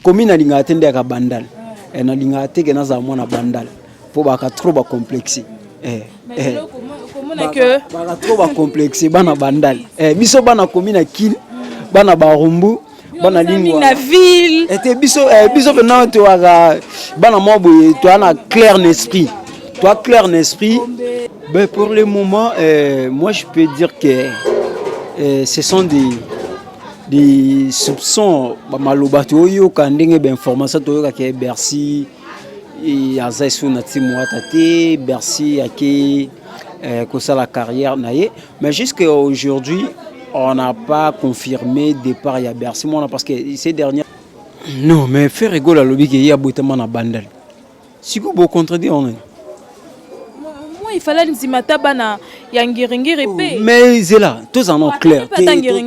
Komi nalingaka te nde yaka Bandal. Nalingaka te ke nazala mwana Bandal mpo baka trop bacomplexe. Baka trop bacomplexe bana Bandal. Biso bana komi na Kin, bana Barumbu, bana Lingwa na ville ete biso, biso mpena toyaka bana mwa boye, toya na clair na esprit, toa clair na esprit. Ben, pour le moment, moi je peux dire que ce sont des soupçons, bamaloba toyoka, ndenge bainformation toyokaka, Bercy aza esu na team Wata te, Bercy ake kosala carrière na ye. Mais jusque aujourd'hui, on n'a pas confirmé départ ya Bercy mwana, parce que ces dernières, non, mais Ferre Gola alobi ke ye abotama na Bandal. Sikoyo bocontredire wana. Moi, il fallait ndima ata bana ya Ngiringiri mpe. Mais zela, tozala no clair,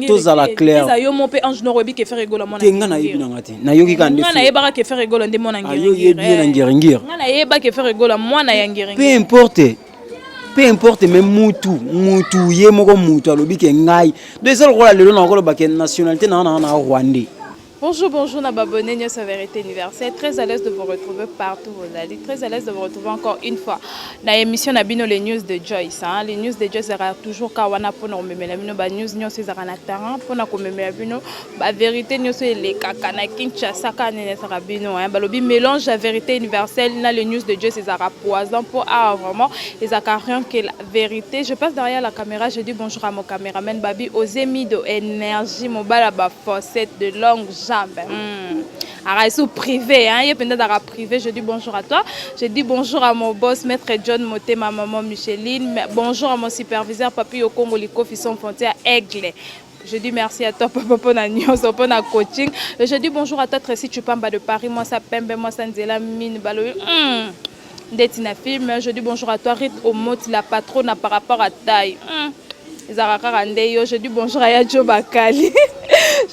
tozala clair. Eza yo mo mpe Ange Noir, oyebi ke Ferre Gola mwana Te, nga nayebi nanga te, nayoki kaka nde. Nga nayebaka ke Ferre Gola nde mwana. Yo yebi ye na Ngiringiri? Nga nayeba ke Ferre Gola mwana ya Ngiringiri. Peu importe, peu importe, mais mutu ye moko, mutu alobi ke ngai donc eza lokola lelo na koloba ke nationalité na rwandais. Bonjour, bonjour, na abonné News Vérité Universelle. Très à l'aise de vous retrouver partout où vous allez. Très à l'aise de vous retrouver encore une fois. Dans l'émission na bino, les news de Joyce. Hein. Les news de Joyce sera toujours kawana pour nous memela bino ba news news ezaka na terrain pour na komemela bino ba vérité news elekaka na Kinshasa ka nene sera bino, hein. Balobi mélange la vérité universelle na les news de Joyce ezaka poison pour, ah, vraiment ezaka rien que la vérité. Je passe derrière la caméra, je dis bonjour à mon caméraman Babi Ozemi de énergie mobile ba fossette de longues jambes. Arrête privé, hein, il y a peut-être privé. Je dis bonjour à toi. Je dis bonjour à mon boss, Maître John Moté, ma maman Micheline. Bonjour à mon superviseur, Papi Okongo Likofi, son frontière Aigle. Je dis merci à toi, papa, pour la news, pour la coaching. Je dis bonjour à toi, Tracy Chupamba de Paris. Moi, ça Pembe, moi, ça Nzela, Mine, Balo. Ndeti na film. Je dis bonjour à toi, Rit Omoti, la patronne par rapport à taille. Ezalaka kaka nde yo. Je dis bonjour à Yajo Bakali.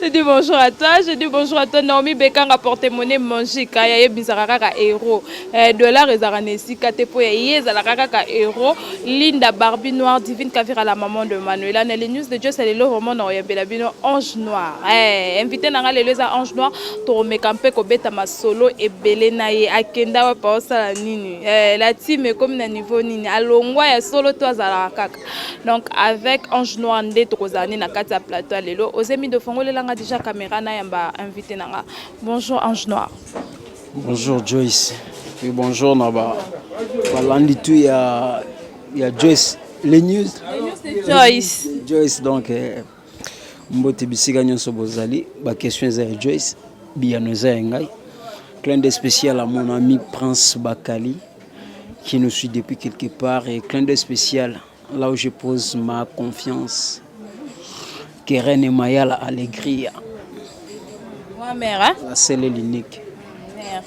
Je dis bonjour à toi. Je dis bonjour à toi, Naomi Bekanga, porte-monnaie magique. Ya yebisaka kaka euro, dollar ezalaka na esika te mpo ya ye ezalaka kaka euro. Linda Barbie Noir, Divine Kavira, la maman de Manuela. Na les news de Dieu, lelo vraiment na oyambela bino Ange Noir. Invité na nga lelo eza Ange Noir. Tokomeka mpe kobeta masolo ebele na ye. Akenda wapi? Aosala nini? La team ekomi na niveau nini? Alongwa ya solo to azalaka kaka? Donc avec Ange Noir nde tokozala nde na kati ya plateau ya lelo. Ozemi de fongolelanga déjà caméra, nayamba invité na nga. Bonjour, Ange Noir. Bonjour Joyce, et bonjour na ba balandi tu ya Joyce, les news. Joyce. Joyce. Donc mbote bisika nyonso bozali. Baquestion eza ya Joyce, biyano eza ya ngai. Clin d'œil spécial à mon ami Prince Bakali qui nous suit depuis quelque part et clin d'œil spécial là où je pose ma confiance, Keren Mayala Alegria. Ouais, mère, hein? La seule et l'unique. Mère.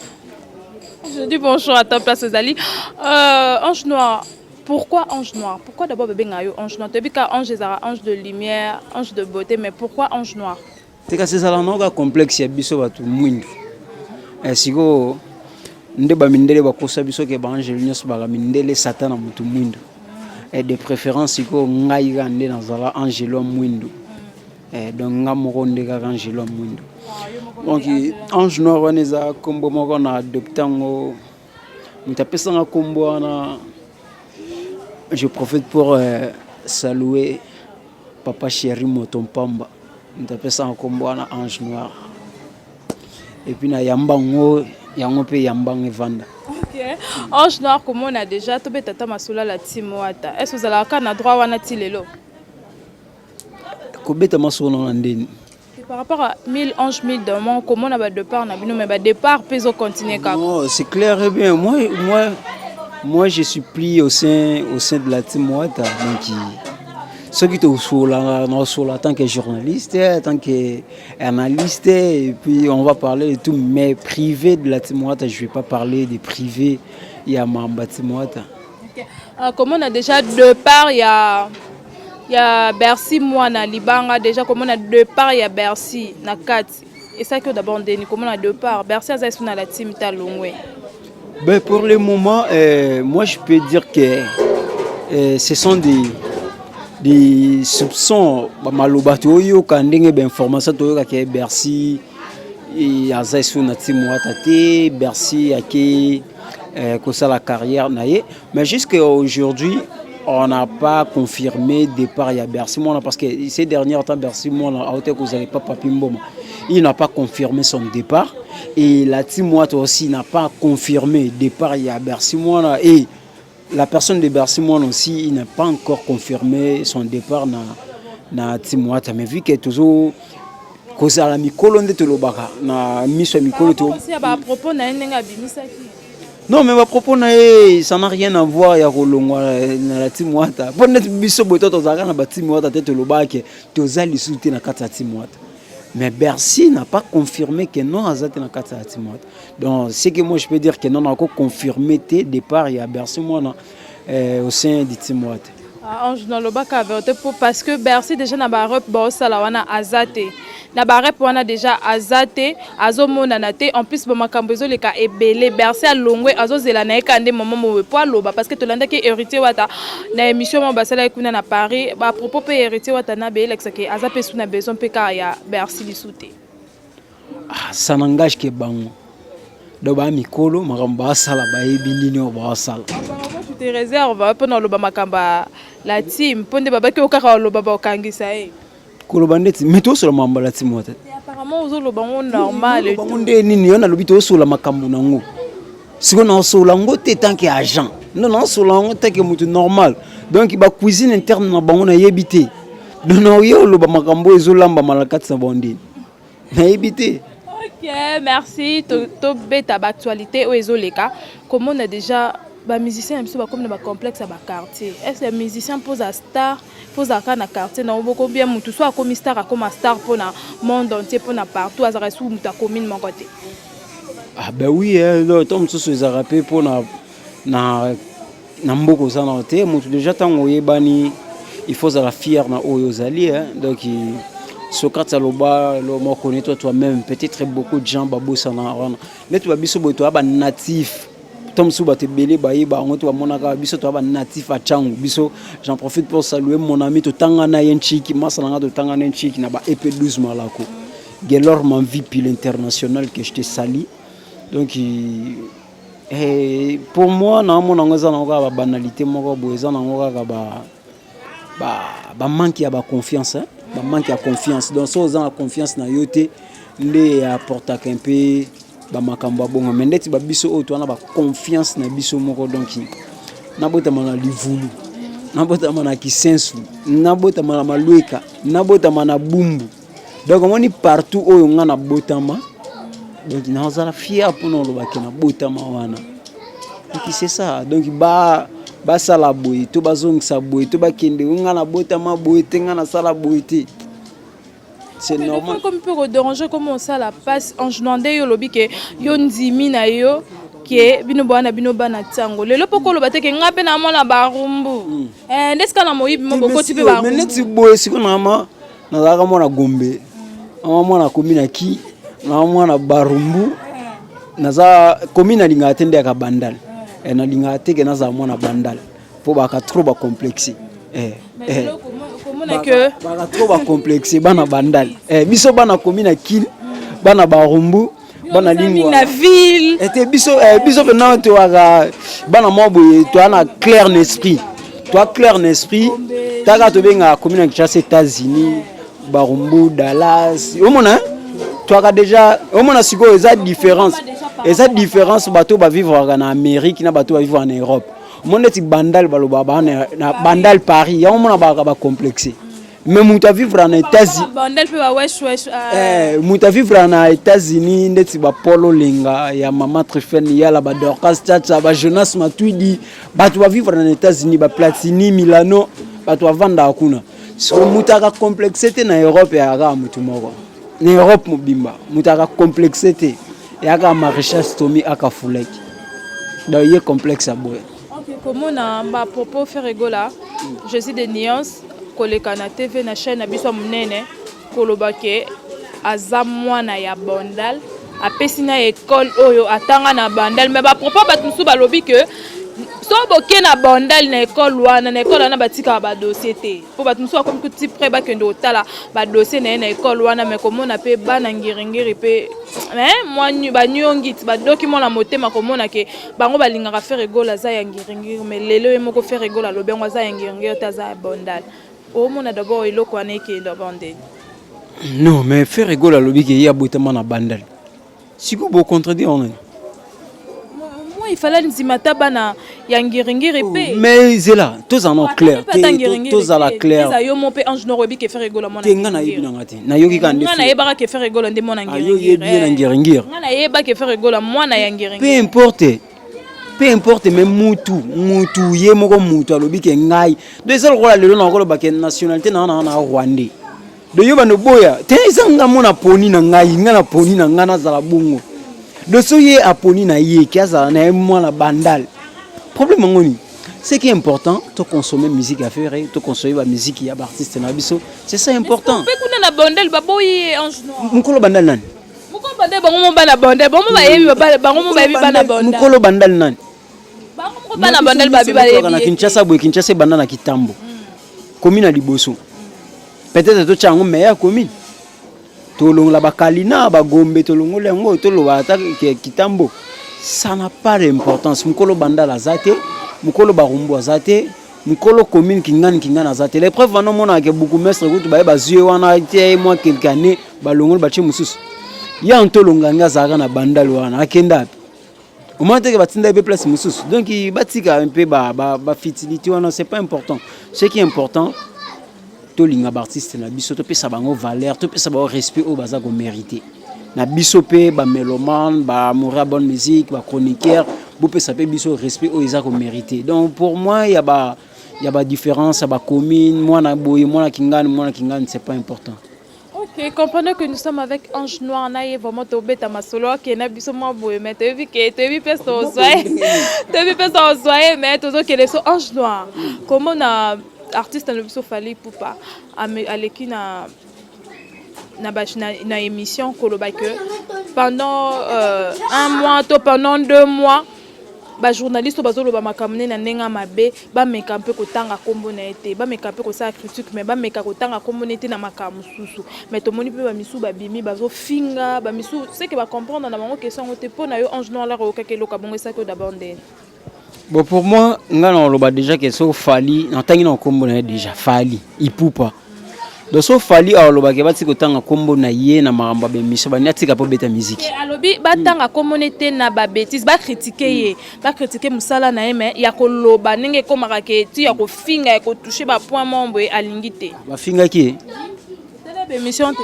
Je dis bonjour à toi, place Ozali. Ange Noir, pourquoi Ange Noir? Pourquoi d'abord bébé ngayo Ange Noir? Tu as ange, ange de lumière, ange de beauté, mais pourquoi Ange Noir? Te, kasi ezala naoka complexe ya biso bato mwindu. Sikoyo nde bamindele bakosa biso ke baangele nyonso baka mindele, satan na motu mwindu. De préférence sikoyo ngai kaka nde nazala angelo ya mwindu. Donc nga moko nde kaka angelo ya mwindu. Donc Ange Noir wana eza nkombo moko na adopte yango, moto apesanga nkombo wana. Je profite pour saluer papa chéri Moto Mpamba, moto apesanga nkombo wana Ange Noir, et puis nayamba yango, yango mpe yambanga evanda. Ok. Ange Noir, komona déjà tobeta ata masolo la team Wata. Est-ce que ozalaka na droit wana ti lelo? Kobeta masolo na ndeni? Et par rapport à 1000 anges, 1000 démons, comment on a départ na bino, mais ba départ mpe ezocontinue kaka. Non, c'est clair et bien. Moi, je suis pris au sein de la team Wata. Donc, ceux qui te en tant que journaliste, en tant qu'analyste, et puis on va parler de tout, mais privé de la team Wata, je ne vais pas parler de privé. Il y a ma team Wata. Ok. Comment on a déjà départ, il y a Bercy mwana libanga déjà, comment on a départ, il y a Bercy na kati. Et ça que d'abord ndeni comment on a départ Bercy aza na la team ta longwe? Ben, pour le moment, moi je peux dire que ce sont des soupçons, bamaloba toyoka, ndenge bainformation toyoka ke Bercy Aza esu na team Wata te. Bercy ake kosala carrière na ye, mais jusque aujourd'hui on n'a pas confirmé départ ya Bercy Mwana, parce que ces derniers temps Bercy Mwana aute kozala pa Papi Mboma, il n'a pas confirmé son départ et la team Wata aussi n'a pas confirmé départ ya Bercy Mwana et la personne de Bercy Mwana aussi, il n'a pas encore confirmé son départ na team Wata. Mais vu que toujours kozala mikolo nde tolobaka na miso ya mikolo to ya bapropos na ye ndenge abimisaki. Non, mais bapropos na ye, ça n'a rien à voir ya kolongwa na la team Wata, mpo neti biso boye to tozalaka na bateam Wata te, tolobaka toza lisusu te na kati ya team Wata, mais Bercy n'a pas confirmé que non, aza te na kati ya team Wata. Donc ce que moi je peux dire que non, nako confirmer te départ ya Bercy Mwana au sein du team Wata. Ah, Ange, nalobaka vérité po parce que Bercy déjà na barep baosala wana aza te, na barep wana déjà aza te, azomonana te. En plus bamakambo ezoleka ebele. Bercy alongwe, azozela na ye ka nde mama mowe po aloba, parce que tolandaki Héritier Wata na émission moko basalaki kuna na Paris. Bapropos mpe Héritier Wata na beyelakisaki aza mpe su na besoin mpe kaka ya Bercy lisu te. Ah, ça n'engage que bango. Donc baya mikolo, makambo baasala, bayebi nini oyo baasala. Tu te réserve mpona oloba makambo ya la team, mpo nde babaki oyo kaka oloba, bakokangisa ye. Koloba ndeti, mais tosola makambo ya la team Wata. Apparemment ozoloba ngo normal. Bango nde nini? Yo nalobi tosola makambo nango sikoyo, naosola yango te tant que agent, non, naosola yango tant que moto normal. Donc bacuisine interne na bango nayebi te. Donc naoye oloba makambo oyo ezolambama na kati na bango ndeni, nayebi te. Ok, merci. Tobeta baactualité oyo ezoleka. Komona déjà bamusicien na biso bakomi na bacomplexe ya baquartier. Est ce que musicien mpo oza star mpo ozala kaka na quartier na boko bien? Motu so akomi star, akoma star mpona monde entier, mpona partout, azalaka soki moto akomine moko te. Ah ben oui, eh, to mosusu ezalaka mpe mpona na mboka oza na te. Motu déjà ntango oyebani, il faut ozala fier na oyo ozali, eh. Donc Socrate aloba lo moko: connais-toi toi-même. Peut-être beaucoup de gens babosana wana. Neti babiso boye, toya banatif to mosusu, bato ebele bayeba yango to bamonaka biso, toya banatif ya Ntango biso. J'en profite pour saluer mon ami, totanga na ye Ntiki, masala nga, totanga na ye Ntiki na ba ep 12 Malako Gelor Manvipi l'international, que je te salue. Donc pour moi, naomona yango eza nango kaka babanalité moko boye, eza nango kaka bamanque ya baconfiance, hein? Bamanque ya confiance. Donc so oza na confiance na yo te nde apportaka mpe bamakambo ya bongo. Mais ndeti babiso oyo toza na baconfiance na biso moko, donc nabotama na Livulu, nabotama na Kisensu, nabotama na Malweka, nabotama na Bumbu, donc omoni partout oyo nga nabotama, donc nazala fier mpona olobaki nabotama wana. Donc c'est ça. Donc ba basala boye to bazongisa boye to bakende, nga nabotama boye te, nga nasala boye te, c'est normal. Comme mpe kodéranger, comme osala passe, Ange Noir, nde yo olobi ke yo ndimi na yo ke bino bwana bino bana ntango lelo mpo koloba te ke nga mpe namona Barumbu. Eh, nde sika na moyibi mo bokoti mpe. Mais neti boye sikoyo nama nazalaka mwana Gombe, nama mwana komi na ki, nama mwana Barumbu, naza komi nalingaka te nde yaka Bandal. Nalingaka te ke nazala mwana Bandal mpo baka trop bacomplexe. Komona ke baka trop bacomplexe bana Bandal. Biso bana komi na Kine, bana Barumbu, bana Lingwa na ville. Ete biso, biso mpena toyaka bana mwa boye, toya na clair na esprit, toa clair na esprit. Taka tobengaka komi na Kinshasa États-Unis, Barumbu Dallas. Omona toyaka déjà, omona sikoyo eza différence, eza différence. Bato bavivraka na Amérique na bato bavivraka na Europe, omona neti Bandal, balobaka baa na Bandal Paris, yango omona bakaka bacomplexe. Mais moto avivre na États-Unis, Bandal mpe baweshwesh. Moto avivre na États-Unis ndeti bapolo Olenga ya mama Trifen Yala, badorcas Chacha, bajonas Matuidi, bato bavivre na États-Unis, baplatini Milano, bato bavandaka kuna. Siko moto aka complexe te na Europe, eyaka motu moko na Europe mobimba. Moto aka complexe te eyaka Maréchal Stomi aka Fuleki, donc ye complexe ya boye. Ok, komona bapropos Ferre Gola, Jésus de nuance, koleka na TV na chaîne na biso ya monene, koloba ke aza mwana ya Bandal, apesi na ekole oyo atanga na Bandal. Mais bapropos, bato mosusu balobi ke So boke na Bandal, na ekole wana, na ekole wana batikaka badossier te, mpo bato mosusu bakomi kuti près, bakende kotala badossier na ye na ekole wana. Me komona mpe bana Ngiringiri mpe mwa baniongi ti badoki mwana motema, komona ke bango balingaka Ferre Gola aza ya Ngiringiri. Mais lelo ye moko Ferre Gola alobi yango, aza ya Ngiringiri te, aza ya Bandal. Omona d'abord eloko wana ekende d'abord ndeni? Non, mais Ferre Gola alobi ke ye abotama na Bandal. Sikoyo bocontredire wana? Moi, il fallait ndima ata bana ya Ngiringiri mpe. Mais zela, tozala na clair, tozala clair. Eza yo mo mpe, Ange Noir, oyebi ke Ferre Gola mwana Te, nga nayebi nanga te, nayoki kaka nde. Nga nayebaka ke Ferre Gola nde mwana. Yo yebi ye na Ngiringiri? Nga nayeba ke Ferre Gola mwana ya Ngiringiri. Peu importe, peu importe, mais mutu ye moko, mutu alobi ke ngai. Donc eza lokola lelo na koloba ke nationalité na rwandais. Donc yo bando boya te, eza nga mo na poni na ngai, nga na poni na ngai nazala bongo. Donc so ye aponi na ye ke azala na ye mwana Bandal, problème yango nini? Ce qui est important, to consommer musique ya Ferre, to consommer ba musique ya baartiste na biso, c'est ça important. Mpe kuna na Bandal baboyi ye, Ange Noir. Mokolo Bandal nani? Mokolo Bandal, bango mo bana Bandal, bango mo bayebi, bango mo bayebi bana Bandal. Mokolo Bandal nani? Bango moko bana Bandal babi bayebi. Na Kinshasa boye, Kinshasa ebanda na Kitambo, commune ya liboso. Peut-être totya yango meilleure commune, tolongola bakalina, bagombe, tolongola yango, toloba ata Kitambo, ça n'a pas d'importance. Mokolo Bandal aza te, mokolo Barumbu aza te, mokolo commune Kingani Kingani aza te. Les preuves wana, omonaka ke bourgmestre kutu baye bazwi ye wana te, mwa quelque année balongoli, batie mosusu. Ye antolonga nge azalaka na Bandal wana, akenda api? Omona teke batinda ye mpe place mosusu. Donc batika mpe bafutilité wana, c'est pas important. Ce qui est important, tolinga baartiste na biso, topesa bango valeur, topesa bango respect oyo baza komérite na biso. Mpe bamélomane, baamoureux ya bonne musique, bachroniqueur, bopesa mpe biso respect oyo eza komérite. Donc pour moi, ya badifférence ya bacommune, mwana boye, mwana Kingani, mwana Kingani, c'est pas important. Ok, comprenez que nous sommes avec Ange Noir na ye. Vraiment tobeta masolo, akenda biso mwa boye, mais toyebi ke toyebi mpe tozwa ye, toyebi mpe tozwa ye, mais tozokende so. Ange Noir, komona artiste na biso Fally Ipupa aleki na émission koloba que pendant un mois to pendant 2 mois, bajournaliste oyo bazoloba makambo nde na ndenge ya mabe, bameka mpe kotanga nkombo na ye te, bameka mpe kosala critique, mais bameka kotanga nkombo na ye te na makambo mosusu. Mais tomoni mpe bamisusu babimi, bazofinga bamisusu, seke bacomprendre na bango question yango te. Mpo na yo, Ange Noir, laka oyokaki eloko bongo, esaki oyo d'abord ndeni? Bon, pour moi, nga na oloba déjà ke so Fally natangi na nkombo na ye déjà, Fally Ipupa. Donc so Fally alobaki batika kotanga nkombo na ye na makambo ya baémission, bani atika mpo beta musique. Alobi batanga nkombo ne te na babêtise, bacritique ye, bacritique mosala na ye, mais ya koloba ndenge ekomaka ke ti ya kofinga, ya kotouche bapoint moko boye, alingi te. Bafingaki ye? Tala baémission te.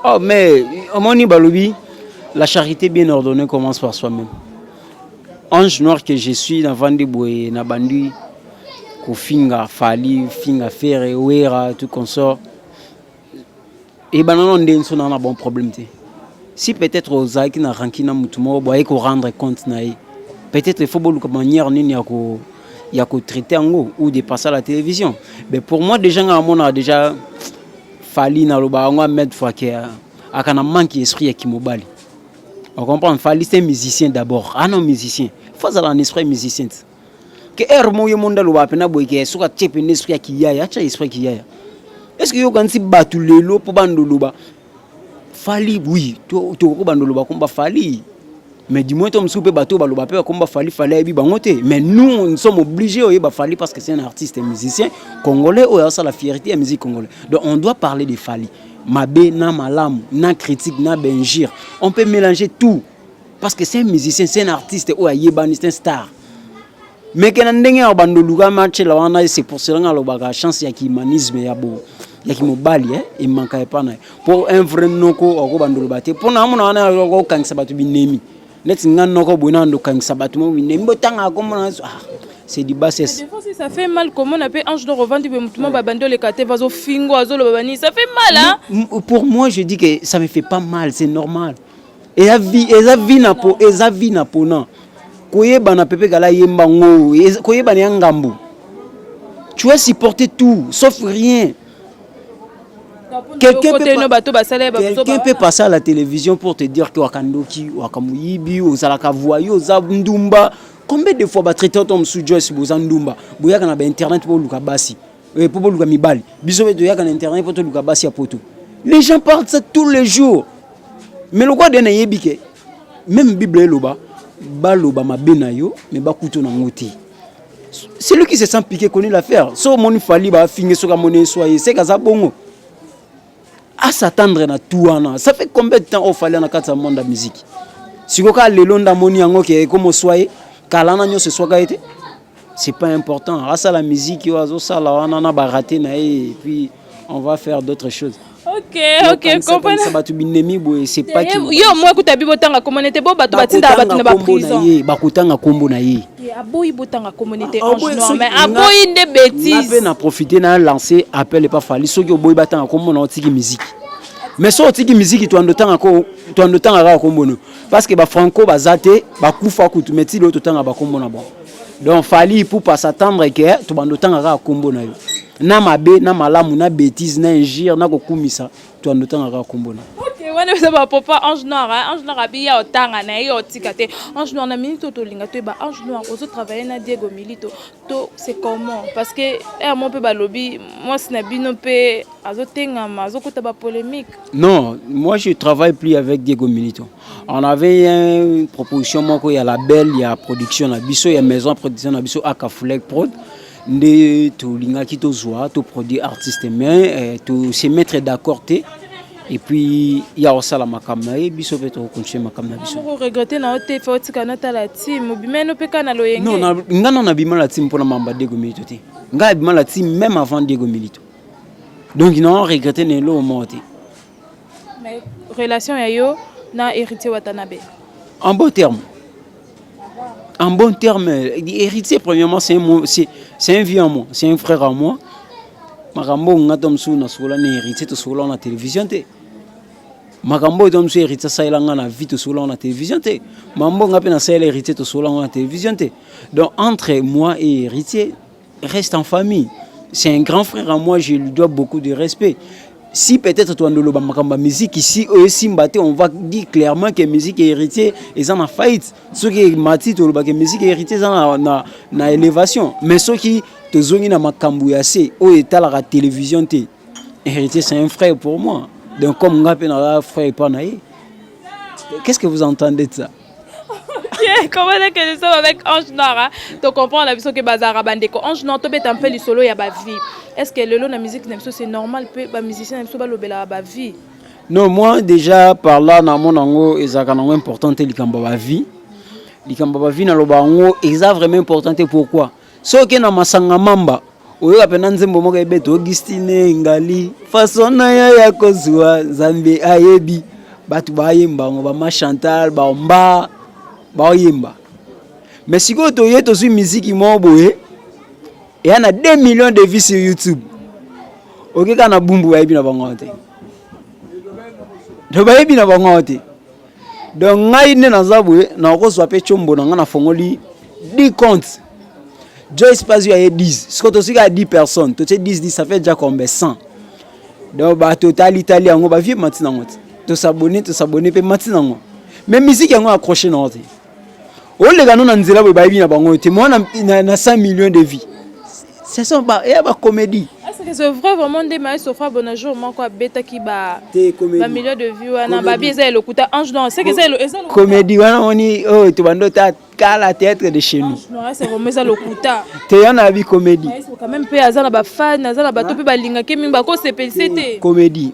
Oh, mais omoni, balobi la charité bien ordonnée commence par soi-même. Ange Noir que je suis, navandi boye, na bandi kofinga Fally, finga Ferre, Wera, tout consort, ebana no nde nso na bon problème te. Si peut-être ozalaki na rancune na mutu moko boye, korendre compte na ye, peut-être il faut boluka manière nini ya kotraite yango ou de passer à la télévision. Mais pour moi, déjà nga amonaka déjà Fally, naloba yango maintes fois ke aka na manque esprit ya kimobali. On comprend, Fally, c'est un musicien d'abord. Ah non, musicien, faut azala un esprit musicien ke ere moko ye monda aloba mpena boye ke soki atie pene esprit ya kiyaya, atya esprit ya kiyaya. Est ce que yokanisi bato lelo mpo bandoloba Fally? Oui, tokoki bandoloba komba Fally, mais du moins to mosusu mpe bato oyo baloba mpe bakomba Fally, Fally ayebi bango te. Mais nous, nous sommes obligés oyeba Fally parce que c'est un artiste et musicien congolais oyo asala fierté ya musique congolais. Donc on doit parler de Fally, mabe na malamu, na critique na bainjure, on peut mélanger tout parce que c'est un musicien, c'est un artiste oyo ayebani, c'est un star. Mais ke na ndenge ya bandoluka matchela wana, c'est pour cela nga alobaka chance ya kihumanisme, ya bo ya kimobali, eh, emanka epa na ye. Mpo un vrai noko ako bandoloba te mpo na amona wana akokangisa bato binemi neti nga noko boye, na ndokangisa bato mo binemi, botangaka komona. Ah, c'est du bassesse. Des fois aussi, ça fait mal. Comment on appelle Ange Noir, ovandi be, mutu mo babandi oleka te, bazofingo, azoloba bani, ça fait mal, hein. Pour moi, je dis que ça me fait pas mal, c'est normal. Eza vie, eza vie na po, eza vie na pona koyebana. Pepe kala yemba ngo, koyebana ya ngambo, tu as supporté tout sauf rien. Quelqu'un peut passer à la télévision pour te dire que wakandoki, wakamuyibi, ozalaka voyou, oza ndumba. Combien de fois batraité to mosusu? Joyce, boza ndumba, boyaka na bainternet mpo boluka basi, mpo boluka mibali. Biso mpe toyaka na internet mpo toluka basi ya poto. Les gens parlent ça tous les jours, mais lokwa de nayebi ke même Bible eloba baloba mabe na yo, mais bakuta nango te. Celui qui se sent piqué connaît l'affaire. So omoni Fally bafinge, soki amoni eswa ye, seke aza bongo, as'attendre na tout wana. Ça fait combien de temps oyo Fally na kati ya monde ya musique? Sikoyo kaka lelo nde amoni yango ke ekoma oswa ye. Kala na nyonso eswaka ye te. C'est pas important. Asala musique oyo azosala wana na baraté na ye, et puis on va faire d'autres choses. Ok, comprendre. Bato binemi boye, c'est pas ki yo mwa kuta bi botanga komona te, bo bato batindaka bato na baprison. Ye bakotanga kombo na ye. Aboyi botanga komona te, Ange Noir, mais aboyi nde bêtise. Mpe na profite na lancer appel epa Fally: soki oboyi batanga kombo na, otiki musique. Mais so otiki musique, twando tanga kaka kombo no, parce que bafranco baza te, bakufa kutu, mais ti lelo totanga bakombo na bango. Donc Fally Ipupa s'attendre ke tobando tanga kaka kombo na yo, na mabe, na malamu, na bêtise, na injure, na kokumisa, twando tanga kaka kombo na. Ok, wana eza bapapa Ange Noir. Ange Noir abi ya otanga na ye, otika te. Ange Noir, na minute oyo tolinga toyeba, Ange Noir, ozotravaille na Diego Milito to c'est comment? Parce que ere mo mpe balobi mwasi na bino mpe azotengama, azokota bapolémique. Non, moi je travaille plus avec Diego Milito. On avait une proposition moko ya label ya production na biso, ya maison production na biso, aka Fulek Prod, nde tolingaki tozwa toproduire artiste, mais to se mettre d'accord te. Et puis ya kosala makambo na ye, biso mpe tokocontinue makambo na biso. Regrette na yo te? Fe otika notala team, obimeno mpe kaka na loyenge? Non, nga na nabima na team mpona mamba Diego Milito te. Ngai abima na team même avant Diego Milito, donc na regrette na eloko moko te. Mais relation ya yo na Héritier Watanabe? En bon terme, en bon terme. Héritier, premièrement, c'est un vieux à moi, c'est un frère à moi. Makambo oyo nga to mosusu nasokola na Héritier, tosokola na télévision te. Makambo oyo to mosusu Héritier asalela nga na vie, tosokola na télévision te. Makambo nga mpe nasalela Héritier, tosokola ngo na télévision te. Donc entre moi et Héritier reste en famille. C'est un grand frère à moi, je lui dois beaucoup de respect. Si peut-être toandoloba makambo ya musique ici oyo esimba te, on va dire clairement que musique Héritier eza na faillite. Soki mati, tolobaka musique Héritier eza na élévation. Mais soki tozongi na makambo ya se oyo etalaka télévision te, Héritier, c'est un frère pour moi. Donc comme nga mpe naza frère epa na ye, qu'est-ce que vous entendez de ça? Ok, comment est que nous sommes avec Ange Noir, hein? Tu comprends la biso que bazara bandeko. Ange Noir, to beta un peu lisolo ya ba vie. Est-ce que lelo na musique na biso, c'est normal pe ba musicien na biso ba lobela ba vie? Non, moi déjà par là na mon nango ezalaka nango important te, likambo ba vie. Likambo ba vie na loba yango eza vraiment important te. Pourquoi? Soki na masanga mamba oyoka mpena nzembo moko ebeta, Augustine Ngali, façon na yo ya kozwa, Nzambe ayebi. Bato bayemba yango, bama Chantal bamba baoyemba. Mais sikoyo toye tozwi miziki moko boye eya na 2 millions de vues sur YouTube, oke kaka na Bumbu, bayebi na bango te. Donc bayebi na bango te. Donc ngai nde naza boye, nakozwa mpe tiombo na ngai, nafongoli 10 compte, Joyce Pazio aye 10, sikoyo tozwi kaka 10 personnes, totie 10 10, ça fait déjà combien? 100. Donc bato tali tali yango, bavie mati nango te, tosabone tosabone mpe mati nango, mais musique yango accroché nango te. Oleka no na nzela boye, bayebi na bango te. Moi na 100 millions de vues, ce sont ba eya bacomédie. Est-ce que c'est vrai vraiment nde Maestro Fra Bonjour moko abetaki ba ba millions de vues wana? Babi eza elokuta. Ange Noir, c'est que eza comédie wana. Moni oyo tobanda ota kala, théâtre de chez nous. Ange Noir, c'est vraiment eza lokuta? Te, wana abi comédie. Maestro quand même mpe aza na bafan, aza na bato mpe balingaki mingi, bakosepelise te. Comédie,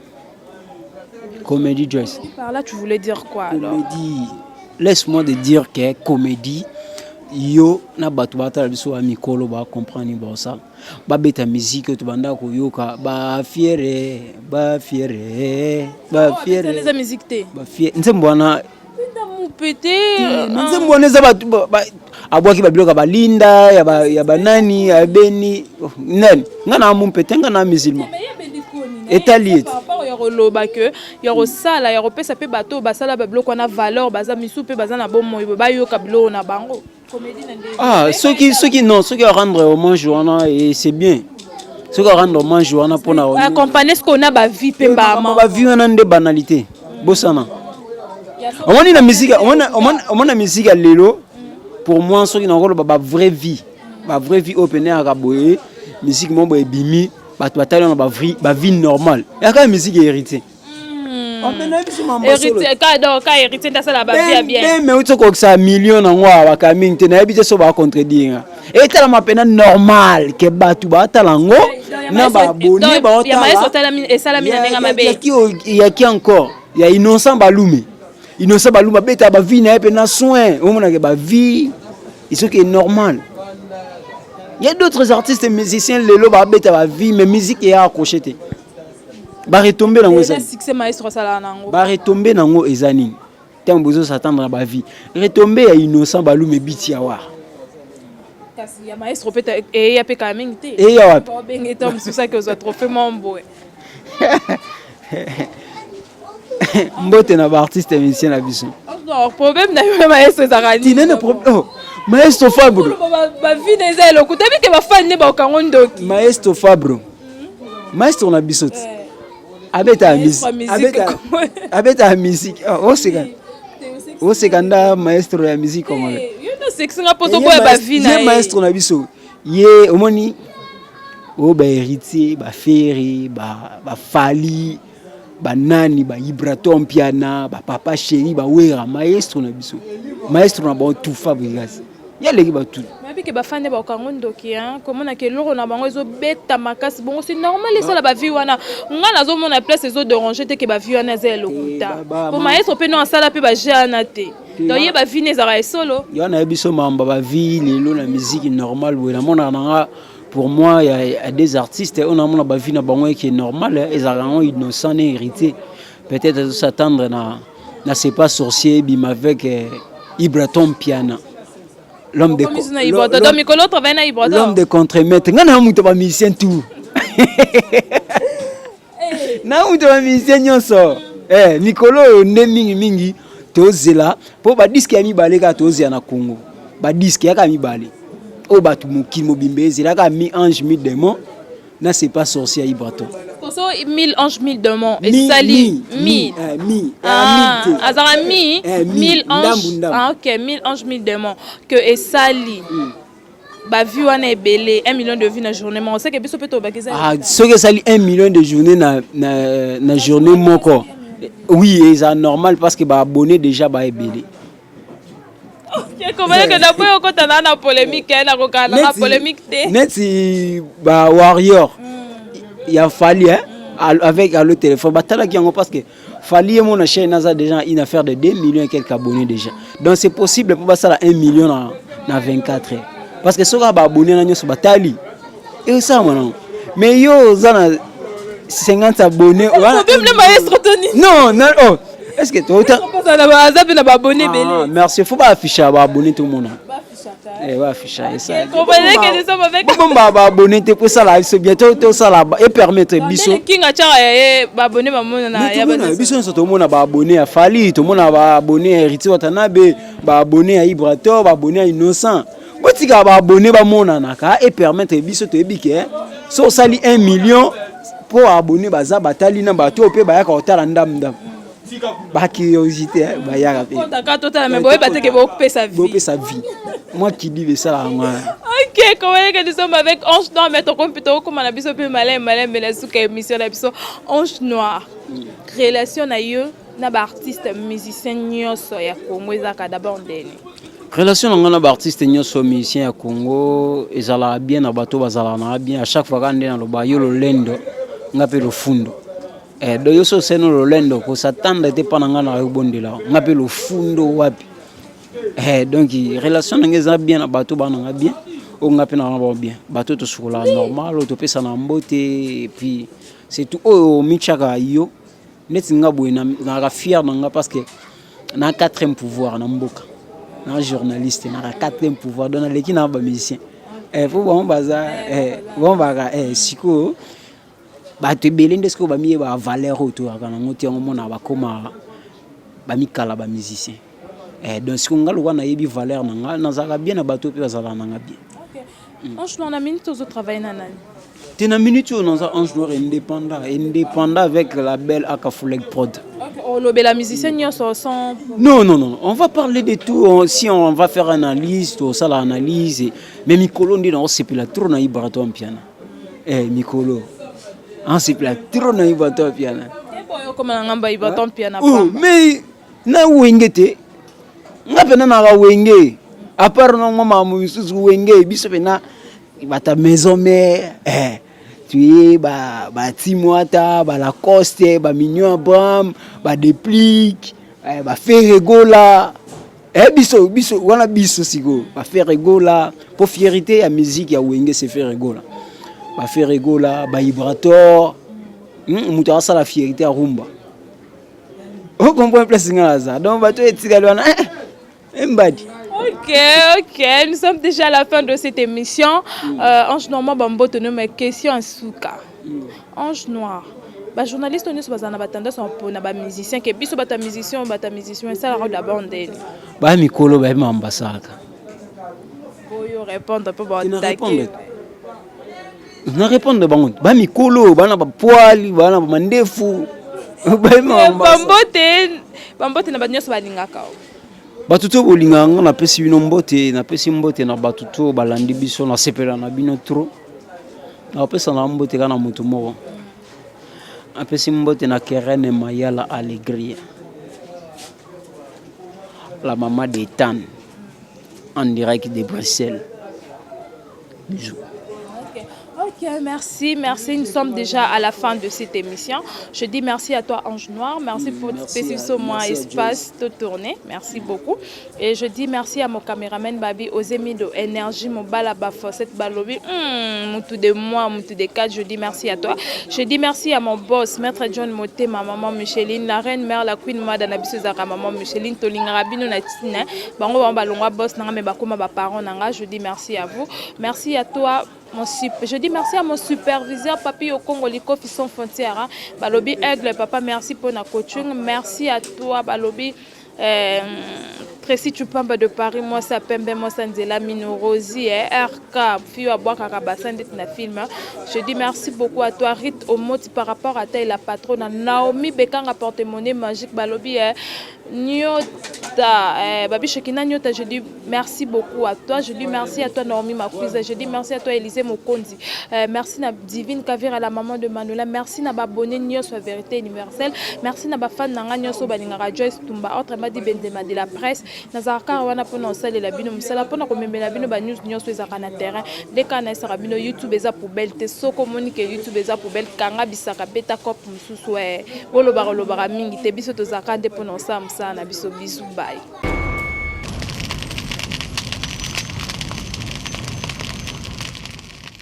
comédie, Joyce. Par là, tu voulais dire quoi alors? Comédie, laisse-moi de dire que comédie. Yo na bato batala biso ya mikolo bacomprendre, baosala babeta musique oyo tobanda koyoka, bafiere bafiere bafiere. Eza musique te. Nzembo wana. Mopete. Nzembo wana eza bato abwaki babiloko ya balinda, ya banani, ya beni nani. Nga na mopete, nga na musulman, etali ete. Ya koloba ke ya kosala, ya kopesa mpe bato oyo basala babiloko wana valeur, baza misu mpe baza na bomoi, bayoka biloko na bango. Ah, soki non, soki rendre hommage wana, et c'est bien. Soki rendre hommage wana mpona accompagner ce qu'on a, bavie mpe mbama. Bavie wana nde banalité. Bosana, omoni na musique, omona musique ya lelo. Pour moi, soki nakoloba ba vraie vie, ba vraie vie oyo pene yaka boye, musique moko boye ebimi, bato batali wana ba vie normale, yaka musique Héritier. Ka Héritier nde asala ba vie ya bien. Mais outi okokisa million nango awa, baka mingi te. Nayebi te so bacontredire nga. Etalama mpena normal ke bato baatala yango na baabonné. Esalami na ndenge mabe. Yaki encore ya Innocent Balume. Innocent Balume abetaka bavie na ye mpe na soin, omonake bavie esoki normal. Il y a d'autres artistes musiciens lelo babeta bavie, mais musique eya accroché te. Baretombées nango eza Succès maestro asalaka nango. Baretombées nango eza nini? Ntango bozosatendre na bavie, retombées ya Innocent Balume ebiti awa. Kasi ya maestro mpe eya mpe kala mingi te. Eya wapi? Obenge to mosusu aki ozwa trophée momboye. Mbote na baartiste musicien na biso. Problème na yo, maestro, ezalaka nini? Tinene oh, maestro Fabro. Bavie na eza eloko toyebi ke bafani nde baokango ndoki. Maestro Fabro, maestro na biso ti abetaka musique, abetaka musique. Oseka, oseka nda maestro ya musique congolais. Yo nosekisinga mpo toboya bavie na ye. Maestro na biso ye, omoni oyo baHéritier, baFerre, baFally, banani, baIbrator Mpiana, bapapa chéri, baWera, maestro na biso, maestro na bango tout, Fabregas, ye aleki batu. Nayebi ke bafani baokango ndoki, komonaka eloko na bango ezobeta makasi bongo, c'est normal esala bavie wana. Nga nazomona place ezodéranger te ke bavie wana eza elokuta, po maestro mpe no asala mpe baje wana te. Donc ye bavie ne ezalaka esolo. Yo nayebi so mamba bavie lelo na musique normale boye, namonaka nanga pour moi il y a des artistes oyo namona bavie na bango eke normal, ezalaka yango Innocent na Héritier. Peut-être s'attendre na C'est pas sorcier ebima avec Ibraton Mpiana, l'homme de l'homme de contremaître. Nga na moto bamusicien tout, na moto bamusicien nyonso. Mikolo oyo nde mingimingi tozela mpo badisque ya mibale kaka tozela na Congo, badisque yaka mibale oyo bato mokili mobimba ezelaka, mi ange mi démon na C'est pas sorcier ya Ibraton. Koso mille ange mille démon esali mille. Mi. Azalaka mi mille ange. Ah, ok, mille ange mille démon que esali bavue wana ebele, 1 million de vues na journée moko, seke biso mpe tobaki eza. Ah, soki esali 1 million de journée na journée moko, oui, eza normal parce que baabonné déjà baebele. Kobayeke na boye okota na polémique, nakokala nanga polémique te. Neti bawarrior ya Fally, hein, avec allo téléphone, batalaki yango parce que Fally ye mona chaîne aza déjà une affaire de 2 millions et quelques abonnés déjà. Donc c'est possible mpo basala 1 million na 24 heures, parce que soki baabonné na nyonso batali, esalama nango. Mais yo oza na 50 abonnés. Non, non, oh. Est ce que aza mpe na baabonné ebele. Merci. Faut baaffiche baabonné, tomona baaffiche ebomba baabonné te po esala biso bien, tosala epermettre biso. Kinga tiaka ye baabonné bamonana. Biso nyonso tomona baabonné ya Fally, tomona baabonné ya Héritier Watanabe, baabonné ya Ibrator, baabonné ya Innocent. Botikaka baabonné bamonanaka, epermettre biso toyebi ke so osali 1 million mpo abonné baza batali na bato oyo mpe bayaka kotala ndamundambu, bacuriosité bayaka mpe. Totala me boyeba teke bopesa vie. Bopesa vie mwa kidibe esalaka ngo. Ok, koyeke nous sommes avec Ange Noir, mais tokomi mpe tokokóma na biso mpe maleme maleme na suka émission na biso. Ange Noir, relation na yo na baartiste musicien nyonso ya Congo ezalaka d'abord ndeni? Relation na ngai na baartiste nyonso musicien ya Congo ezalaka bien. Na bato bazalaka nanga bien à chaque fois. Kaka nde naloba, yo lolendo, nga mpe lofundo. Donc yo so oseni lolendo, kosatendre te mpa na ngai na yobondela nga mpe lofundo wapi. Donc relation na ngai eza bien na bato bana nga bien, oyo nga mpe na bango bien. Bato tosukolaka normal, oyo topesana mbote et puis c'est tout. Oyo mitiaka yo neti nga boye, nazalaka fier na nga parce que na quatrième pouvoir na mboka, na journaliste naka quatrième pouvoir. Donc naleki na bamusicien po bango baza bango baka sikoyo bato ebele nde sikoyo bamiyeba valeur oyo toyaka nango te. Yango mona bakóma bamikala bamusicien. Donc sikoyo nga lokwa nayebi valeur na nga, nazalaka bien na bato mpe bazalaka na nga bien. Ange Noir, na minute ozotravaille na nani? Te. Te, na minute oyo naza Ange Noir indépendant, indépendant avec la belle Akafuleg Prod. Olobela musicien nyonso sans? Non, non, non, on va parler de tout. Si on va faire analyse, tosala analyse, mais mikolo nde naosepela trop na Ibrator Mpiana. Mikolo ansepela trop na Ibrator Mpiana. Boyo okoma na ngambo ya Ibrator Mpiana? Oh, mais na Wenge te, nga mpena naka Wenge, à part na mwa makambo misusu. Wenge biso mpena bata Maison Mère, tuye batimwata, balacoste, bamignon Abraham, badeplique, baFerre Gola. Biso biso wana, biso sikoyo baFerre Gola, mpo fierté ya musique ya Wenge, c'est Ferre Gola. BaFerre Gola, baIbrator, moto asala fierté ya rumba. Ocomprendre place nga naza? Donc bato etikali wana, embadi. Ok, nous sommes déjà à la fin de cette émission. Ange Noir, bambote no, mais question en souka. Ange Noir, bajournaliste nyonso bazala na batendance mpona bamusicien, ke biso bato ya musicien, bato ya musicien esalaka d'abord ndeni? Baya mikolo, bayebi makambo basalaka. Oyo répondre mpo baotake. Na répondre bango, bamikolo bana, bapoili bana, bamandefu. Bambote, bambote na bato nyonso balingaka. Bato to bolingaka nga, napesi bino mbote. Napesi mbote na bato to balandi biso, nasepela na bino trop. Napesa na mbote kaka na motu moko, napesi mbote na Kerene Mayala Allegria, la maman d'Etan, en direct de Bruxelles. Bisous. Ok, merci, merci. Nous sommes déjà à la fin de cette émission. Je dis merci à toi, Ange Noir. Merci pour spécifiquement moi espace de tourner. Merci beaucoup. Et je dis merci à mon caméraman Babi Ozemido Énergie, mon balaba Fossette Balobi, Moutou de moi, Moutou de 4. Je dis merci à toi. Je dis merci à mon boss, Maître John Moté, ma maman Micheline, la reine mère, la queen Mada Nabiso Zaka, maman Micheline, Tolinga Rabino Natina, Bango Balongwa boss, Nanga, Bakoma, parents Nanga. Je dis merci à vous. Merci à toi. Je dis merci à mon superviseur, Papi Okongo Likofi sans frontières. Hein. Balobi Aigle, papa, merci pour la coaching. Merci à toi, Balobi. Tracy Chupamba de Paris, moi ça Pembe, moi ça Nzela Mino Rosie, eh, RK, fille à boire Karabassan na film. Je dis merci beaucoup à toi, Rit Omoti, par rapport à ta la patronne, Naomi Bekanga porte-monnaie magique, Balobi, eh, Nyota, eh, Babi Shekina Nyota, je dis merci beaucoup à toi. Je dis merci à toi, Naomi Makuiza. Je dis merci à toi, Élisée Mokondi. Merci na Divine Kavira, la maman de Manuela. Merci na abonné nyonso Vérité Universelle. Merci na bafan nanga nyonso balingaka Joyce Tumba, autrement dit Benzema de la presse. Nazalaka wana mpona osalela bino mosala, mpona komemela bino banews nyonso ezalaka na terrain. Nde kaka nayesaka bino, YouTube eza poubelle te. Soki omoni ke YouTube eza poubelle, kanga bisaka, beta cope mosusu. Bolobaka olobaka mingi te, biso tozalaka nde mpona osala mosala na biso. Bisu, bye.